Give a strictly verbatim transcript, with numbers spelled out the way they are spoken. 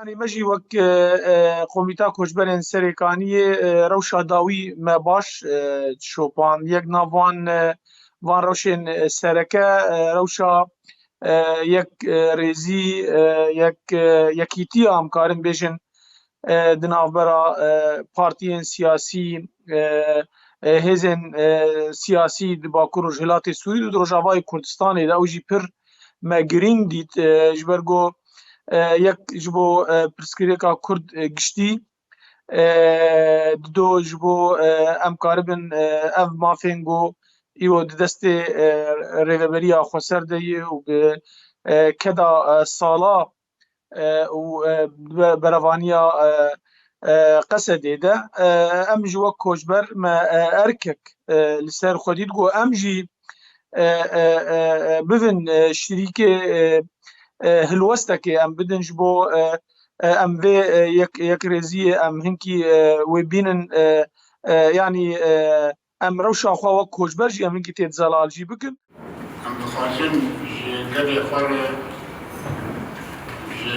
Yanî me jî wek, e, e, Komîta Koçberên Serêkaniyê, e, rewşa dawî me baş, e, şopand. Yek nav van, e, van rewşên, e, sereke, e, rewşa, e, yek, e, rêzî, e, yek, e, yekîtiya, em karin bêjin, e, di navbera, e, partiyên siyasî, e, e, hêzên, e, siyasî di Bakur Rojhilatê Sûrî û di Rojavayê Kurdistanê de, ew jî pir me girîng dît, e, ji ber ku, e, yek ji bo, e, pirsgirêka Kurd, e, giştî, e, dido ji bo, e, em karibin, e, ev mafên ku îro di destê, e, rêveberiya xweser de ye û bi, e, keda, e, sala, e, û, e, be-, berevaniya, e, e, Qesedê de, e, em ji wek koçber me, e, erkek, e, li ser xwe dît ku em jî, e, e, e, e, bivin, e, şirîkê, e, e, hilwestekê em bidin ji bo, e, e, em vê, e, yek, yekrêziyê em hinkî, e, wê bînin, e, e, yanî, e, em rewşa xwe wek koçber jî em hinkî tê zelal jî bikin. Em dixwazin ji gelê xwe re, ji